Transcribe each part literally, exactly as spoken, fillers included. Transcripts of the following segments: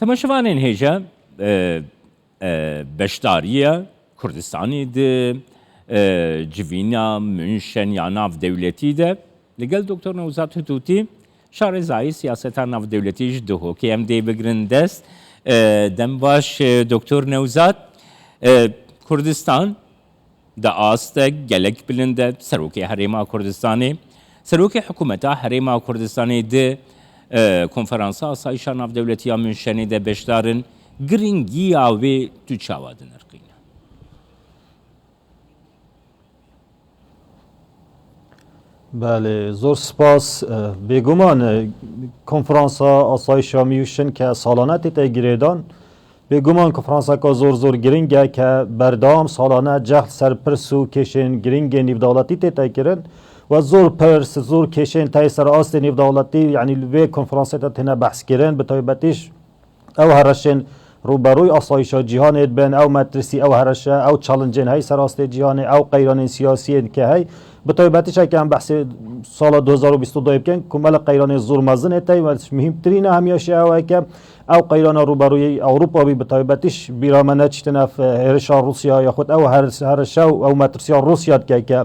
Temaşevanên hêja, e, e, beşdariya Kurdistanê di, e, civîna Münşen ya navdewletî de li gel Doktor Newzat Hututî, şarezayî siyaseta navdewletî ji Duhokê em dê bigirin dest. E, dem baş, e, Doktor Newzat. E, Kurdistan di asta gelek bilind de serokê Herêma Kurdistanê, serokê Hikûmeta Herêma Kurdistanê di, e, Konferansa Asayişa Navdewletî ya Münşenê de beşdar in, giringiya wê tu çawa dinirxîne? Belê, zor spas. E, bêguman, e, Konferansa Asayişa Münşen ke salane tête girêdan, bêguman konferanseka zor zor giring e ke berdewam salane cehd ser pirs û kêşên giringên nîvdewletî tête kirin. We zor pirs, zor kêşên tey ser astê nîvdewletî, yanî li vê konferansê de têne behs kirin, bi taybetî ji ew herişên rûberûyî asayişa cîhanê dibin, ew metirsî, ew herişe, ew challengên hey ser astê cîhanê, ew qeyranên siyasiyên ke hey. Bi taybetî çeke em behsê sala du hezar û bîst û du bikin, ku me li qeyranên zor mezin ê tey, we muhîmtirîn e hemiya jî ew e ke ew qeyrana rûberûyî Ewropa bî, bi taybetî ji bîra me neçîtin ev, e, hêrişa Rûsya yaxud ew her-, herişe û ew metirsiya Rûsya dike ke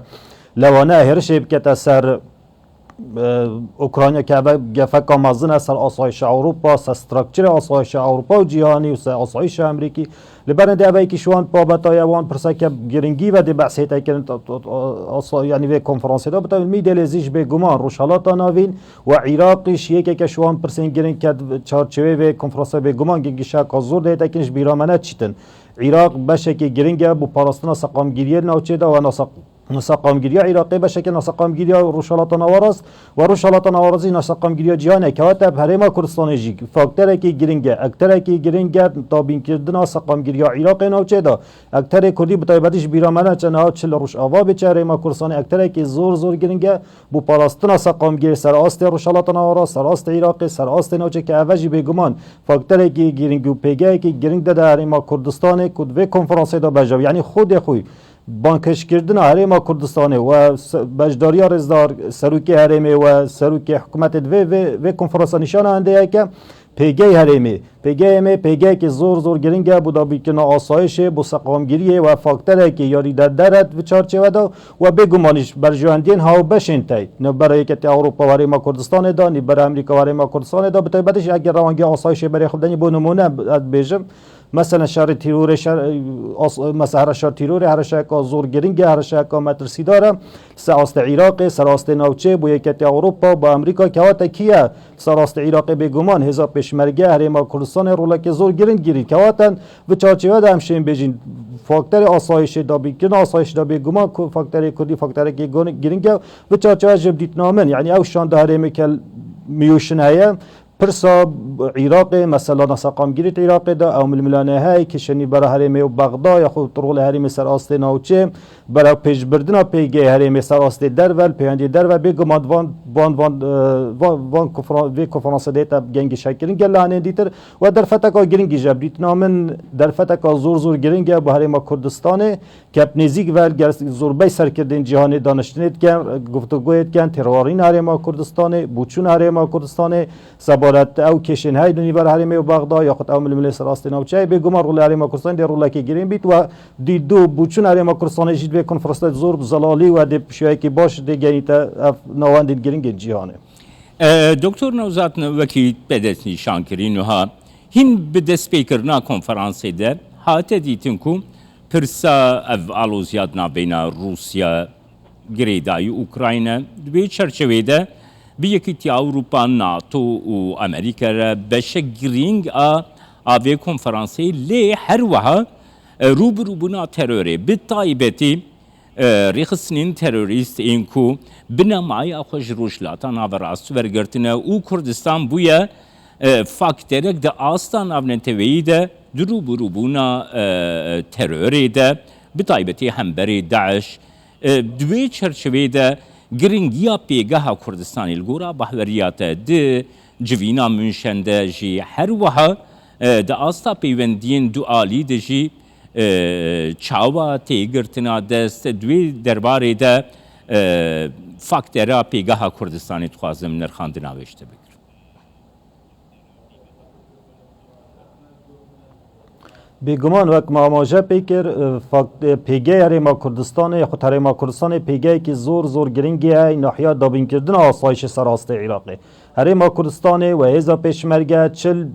lewane hêrişê bikete ser, e, Ukrayna ke eve gefeka mezin e ser asayişa Ewropa, ser structurê asayişa Ewropa û cîhanî û ser asayişa Amerîkî. Li berê de eve yekî ji wan babeta ye, wan pirseke giringî ve dê behsê te kirin, ta-, ta-, ta-, asa-, yanî vê konferansê de. Bi tevî mî dê lê zî ji bêguman Rojhelata Navîn we Iraqî ji yekeke ji wan pirsên giring ke di çarçevê vê konferansê bêguman gingişeka zor dê te kirin ji bîra me neçîtin. Iraq beşekî giring e bo parastina seqamgiriyê di navçê de we nasa-, seqamgiriya Iraqê beşeke naseqamgiriya Rojhelata Nawerast we Rojhelata Nawerast jî naseqamgiriya cîhanê kewete bi Herêma Kurdistanê jî fakterekî giring e, ekterekî giring e dabînkirina seqamgiriya Iraqê navçê de. Ekterê Kurdî bi taybetî ji bîra me neçe niha çi li Rojava bê çi Herêma Kurdistanê ekterekî zor zor giring e bo parastina seqamgirê ser astê Rojhelata Nawerast, ser astê Iraqê, ser astê navçê ke eve jî bêguman fakterekî giring û pêgehekî giring de di Herêma Kurdistanê ku di vê konferansê de bejav, yanî xwedê xwî bangkêşkirina Herêma Kurdistanê we se-, beşdariya rêzdar serokê herêmê we serokê hikûmetê di vê, vê, vê konferansa nîşana hende ye ke pêgehê herêmê, pêgehê me pêgehekî zor zor giring e bo dabîkirina asayişê, bo seqamgiriyê we fakterekî yarîdedar e di çarçewe de we bêgumanî ji berjewendiyên hawbeşên tey, navbera Yeketiya Ewropa û Herêma Kurdistanê de, nîvbera Amerîka û Herêma Kurdistanê de, bi taybetî jî eger rewangiya asayişê berê xwe bidenî bo nimûne ez dibêjim, Meselen şerê tîrorê, şer, as, mesela hereşa tîrorê, hereşayeka zor giring e, hereşayeka metirsîdar e. Ser astê Iraqê, ser astê navçê, bo Yeketiya Ewropa, bo Amerîka kewate kî ye? Ser astê Iraqê bêguman hêza pêşmerge Herêma Kurdistanê roleke zor giring girî. Kewate vi çarçeve de em şên bêjin fakterê asayişê, dabînkirina asayişê de bêguman ku fakterê Kurdî fakterekî gon-, giring e. Vi çarçeve ji dîtina min, yanî ew şanda herêmê ke miyûşin heye, Pirsa Iraqê, mesela naseqamgirî di Iraqê de, ew milmilane hey, kişenî bera herêmê û Bexda, yaxud rolê herêmê ser astê navçê, bera pêşbirdina pêgehê herêmê ser astê derve, li pêwendiyê derve, bêguman van, van, van, e, van, van konfera-, vê konferansê dê te gengî şekirin gel lahanên dîtir we derfeteka giringî je bi dîtina min derfeteka zor zor giring e bo herêma Kurdistanê. Kep nêzîk ve gel zorbey serkirdên cîhanê daniştinê dikin, guftûgoyê dikin, têrwarîna Herêma Kurdistanê, boçûna Herêma Kurdistanê, sebaret ew kêşên hey li nîvar herêmê û Bexda, yaxud ew milimilê ser astê navçeyê, bêguman rolê Herêma Kurdistanê dê rolekê girîn bît we dî du boçûn Herêma Kurdistanê jî di vê konferansê de zor bi zelalî we dê pişiyayekî baş dê genîte ev navendên giringên cîhanê. E, Doktor Newzat, wekî te destnîşan kirî, nuha hîn bi destpêkirina konferansê de hate dîtin ku pirsa ev aloziya di navbeyna Rûsya, girêdayî Ukrayna, di vê çerçevê de bi Yekîtiya Ewropa, NATO û Amerîka re beşek girîng a, a vê konferansê, lê her wiha, e, rûbirûbûna terorê, bi taybetî e, rêxistinên terorîst ên ku binamaya xwe ji Rojhilata Naverast wergirtine û Kurdistan bûye, e, fakterek di asta navneteweyî de di rûbirûbûna, e, terorê de, bi taybetî hemberî DAIŞ, e, di wê çerçevê de giringiya pêgeha Kurdistanê li gora bahweriya te di civîna Münşen de jî her wiha, e, di asta peywendiyên dualî de jî, e, çawa tê girtina dest di wê derbarê de, e, faktera pêgeha Kurdistanê dixwazim nirxandina wê ji te bigirim. Bêguman wek me amaje pê kir, e, fakt-, e, pêgehê Herêma Kurdistanê, xwe Herêma Kurdistanê pêgehekî zor, zor giringê ye nahiya dabînkirina asayişê ser astê Iraqê. Herêma Kurdistanê we hêza pêşmerge çil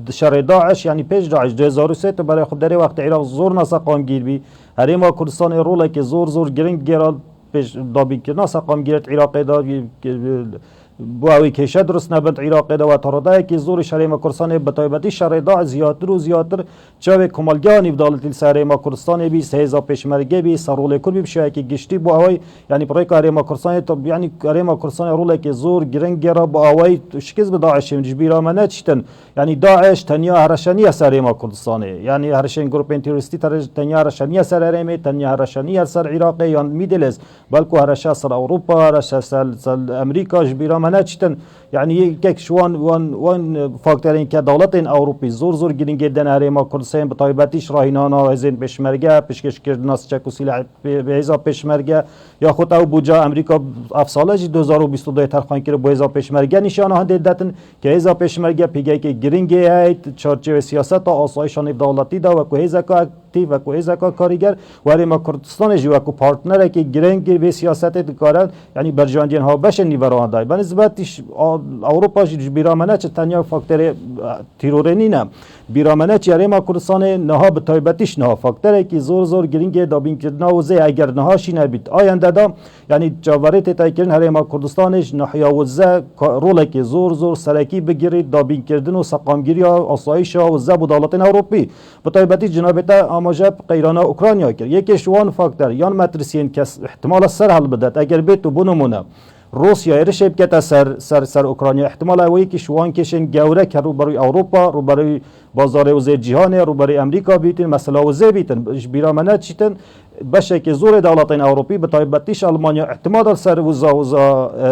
şerê DAIŞ, yanî pêş DAIŞ, du hezar û sê tu berê xwe derê wextê Iraq zor naseqamgîr bî. Herêma Kurdistanê rolekê zor, zor giring gêra pêş dabînkirina seqamgîrê di Iraqê de, e, bo ew ê kêşe dirust nebin di Iraqê de, we taradayekî zor ji Herêma Kurdistanê, bi taybetî şerê DAIŞ ziyatir û ziyatir çavê komelgeha nîvdaletî li ser Herêma Kurdistanê bî, ser hêza pêşmerge bî, ser rolê Kurd bî, bi şêweyekî giştî bo awayî, yanî bi rêka Herêma Kurdistanê, tab-, yanî Herêma Kurdistanê rolekê zor giring gêra bo awayî şikist bi DAIŞê, ji bîra me neçîtin. Yanî DAIŞ tenya hereşe niye ser Herêma Kurdistanê. Yanî hereşên grûpên terorîstî tere-, tenya hereşe niye ser herêmê, tenya hereşe niye ser Iraqê yan Middle East. Belku hereşe ser Ewropa, hereşe ser, ser Amerîka ji bîra me neçîtin. Yanî yekek ji wan, wan, wan faktorên ke dewletên Ewropî zor, zor giringê dene Herêma Kurdistanê, bi taybetî ji rahînana hêzên pêşmerge, pêşkêşkirina çek û sîleh pê-, bi hêza pêşmerge, yaxud ew bûca Amerîka ev sale jî du hezar û bîst û du terxan kir bo hêza pêşmerge nîşana hindê detin, ke hêza pêşmerge pêgehekê giringê heye, çarçevê siyaseta asayişa nêvdewletî de wekû hêzeka aktîf, wekû hêzeka karîger û Herêma Kurdistanê jî wekû partnerekî giring vê siyasetê dikare, yanî berjandiyên hawbeşên nîvera wan dayî. Bi nisbetî ş-, a-, Ewropa jî ji bîra me neçe tenya faktorê, e, terorê nîne. Bîra me neçe Herêma Kurdistanê niha bi taybetî ji niha faktorekî zor, zor giringê dabînkirina wizê eger niha şî nebît. Ayende de, yanî çaverê tê taykirin Herêma Kurdistanê ji nahiya wize ka-, rolekê zor, zor serekî bigirî dabînkirdin û seqamgiriya asayişa wize bo dewletên Ewropî. Bi taybetî cenabê te amaje bi qeyrana Ukrayna kir. Yekê ji wan faktor yan metirsiyên kes ihtimala ser helbidet. Eger bêt û bo nimûne Rûsya êrişê bikete ser, ser, ser Ukrayna, ihtimala ew yekî ji wan kêşên gewre ke rûberûyî Ewropa, rûberûyî bazarê wizê cîhanê, rûberûyî Amerîka bîtin, mesela wizê bîtin, ji bîra me neçîtin, beşekê zorê dewletên Ewropî, bi taybetî ji Almanya ihtimala ser wiza, wiza, e,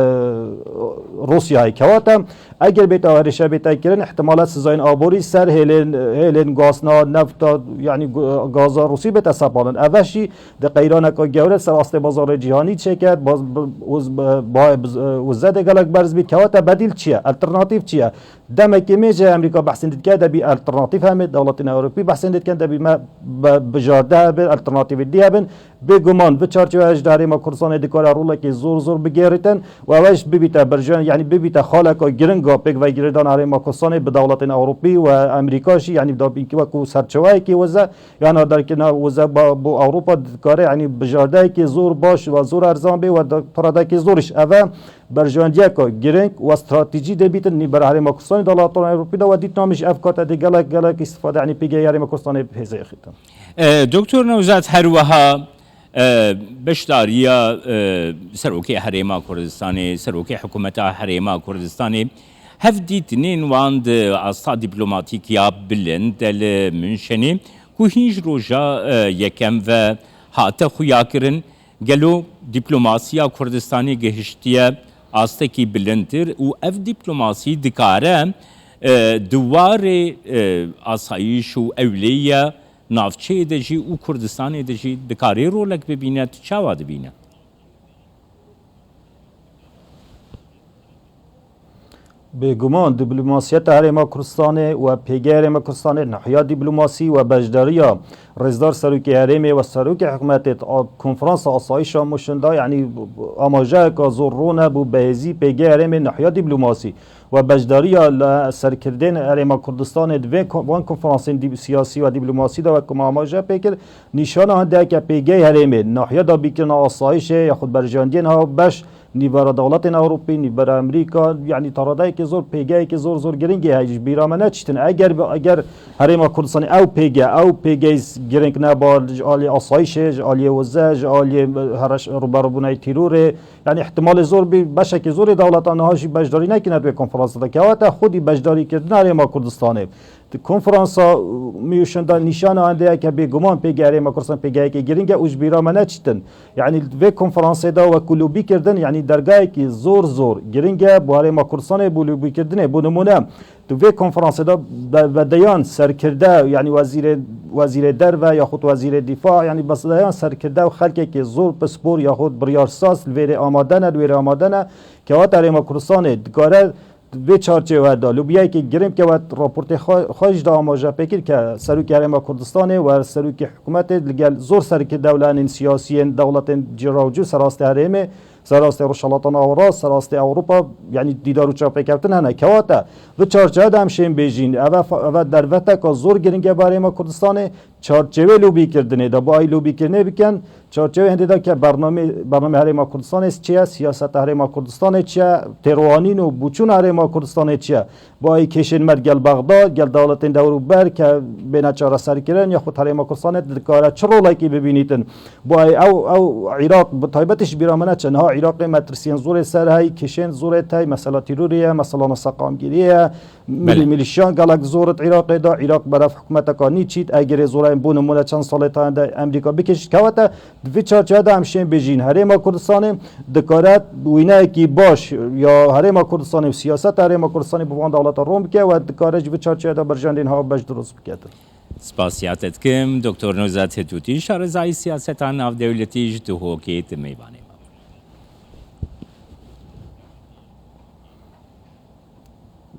Rûsyayê kewate. Eger bête êrişe bête kirin, ihtimala sizayên aborî ser hêlên, hêlên gazna, nefta, yanî gu-, gaza Rûsî bête sepanin. Eve jî di qeyraneka gewre ser astê bazarê cîhanî çêket, baz-, bi-, uz-, bi-, bayê biz-, wize de gelek berz bî. Kewate bedîl çi ye? Alternatîf çi ye? Demekê mêje Amerîka behsên dike, debî alternatîf heme, dewletên Ewropî behsên dikin, debî me bi-, bijarde hebin, alternatîfê dî hebin. Bêguman, bi çarçeveya ji Herêma Kurdistanê dikare rolekê zor zor bigêrîtin û ew jî bibîte berjewendî, yanî bibîte xaleka giringa pêkvegirêdana Herêma Kurdistanê bi dewletên Ewropî û Amerîka jî, yanî da wekû serçeweyekê wize, yana derkirina wize ba-, bo Ewropa dikare, yanî bijardeyekê zor baş û zor erzan bê û da-, taradekê zor îş. Ev e berjewendiyeka giring û stratejî dê bîtin nî ber Herêma Kurdistanê, dewletan Ewropî de we dît namî ji ev kate dê gelek, gelek îstifade, yanî pêgehê Herêma Kurdistanê hêzê xîtin. E, Doktor Newzat, her wiha, e, beşdariya, e, Serokê Herêma Kurdistanê, Serokê Hikûmeta Herêma Kurdistanê, hevdîtinên wan di asta dîplomatîk ya bilind de li Münşenê, ku hîn ji roja, e, yekem ve hate xuyakirin, gelo dîplomasiya Kurdistanê gihiştiye astekî bilindtir û ev dîplomasî dikare, e, di warê, e, asayîş û ewlehiya navçeyê de jî û Kurdistanê de jî dikarê rolek bibîne, tu çawa dibîne? Bêguman, dîplomasiyeta Herêma Kurdistanê û pêgehê Herêma Kurdistanê, nahiya dîplomasî û beşdariya Rêzdar Serokê Herêmê û Serokê Hikûmetê di a-, konferansa asayîşa Mûşin de, yanî amajeyeka zor rûne bû, bi hêzî pêgehê herêmê nahiya dîplomasî û beşdariya li serkirdên Herêma Kurdistanê di vê ko-, van konferansên dî-, siyasî û dîplomasî de wek ku me amaje pê kir, nîşana hindeke pêgehê herêmê nahiya dabîkirina asayîşê yaxud berjandiyên hawbeş nîvera dewletên Ewropî, nîvera Amerîka, yanî taradeyeke zor, pêgeheke zor, zor giringê heye ji bîra me neçîtin. Eger bi, eger Herêma Kurdistanê ew pêge, ew pêgehê giring neba ji aliyê asayîşê, ji aliyê wize, ji aliyê hereş-, rûberûbûnayê terorê, yanî ihtimalê zor bî, beşekê zorê dewletan niha jî beşdarî nekine di wê konferansê de. Kewate xwedî beşdarîkirina Herêma Kurdistanê. Di konferansa, û, Miyûşin de nîşana hindeyeke bêguman pêgehê Herêma Kurdistan pêgeheke giring e û ji bîra me neçîtin. Yanî vê konferansê de wekû lobî kirdin, yanî dergahekî zor zor giring e bo Herêma Kurdistanê, bo lobîkirdinê. Bo nimûne, di vê konferansê de be-, bedeyan serkirde, yanî wezîrê, wezîrê derve yaxud wezîrê dîfa, yanî bedeyan serkirde û xelkekê zor pispor yaxud biryarsaz li vêrê amade ne, li wêrê amade ne, kewata Herêma Kurdistanê dikare Di vê çarçewe de lobiyayekî giring ke we raportê xwe, xwe jî de amaje pê kir ke Serokê Herêma Kurdistanê û Serokê Hikûmetê li gel zor serokê dewlenên siyasiyên dewletên cîra û cû serastê herêmê, serastê Rojhilata Navrast, serastê Ewropa, yanî dîdar û çapêkevtin hene. Kewate, bi çarçewe de em şên bêjîn, eve fa-, eve derveteka zor giring e bi Herêma Kurdistanê, çarçevê lobîkirdinê de, bi ayî lobîkirinê bikin, çarçevê hindê de ke bernamê, bernamê Herêma Kurdistanê çi ye, siyaseta Herêma Kurdistanê çi ye, têroanîn û bûçûna Herêma Kurdistanê çi ye. Bi ayî kêşên me gel Bexda, gel dewletên dewrûber ke bêne çareserkirin, yaxud Herêma Kurdistanê dikare çi rolekî bibînîtin. Bi ayî ew, ew Iraq, bi taybetî ji bîra min neçe, niha Iraqê metirsiyên zorê ser hey, kêşên zorê tey, mesela tîrorê ye, mesela neseqamgirî ye, Belê. Milî-, milîşyan gelek zor di Iraqê de, Iraq beref hikûmeteka nî çît, egerê zorayên bo nimûne çend salê tayên de Amerîka bikişît kewete, di vî çarçewe de em şên bêjîn. Herêma Kurdistanê dikare wîneyekî baş ya Herêma Kurdistanê û siyaseta Herêma Kurdistanê bi van dewleta ron bike û dikare ji vî çarçewe de berjandên ha beş dirust bike. Spasiya te dikim, Doktor Nozat Hitûtî, şarezayî siyaseta navdewletî ji Duhokê di mêvanê me bû.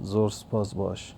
Zor spas, baş.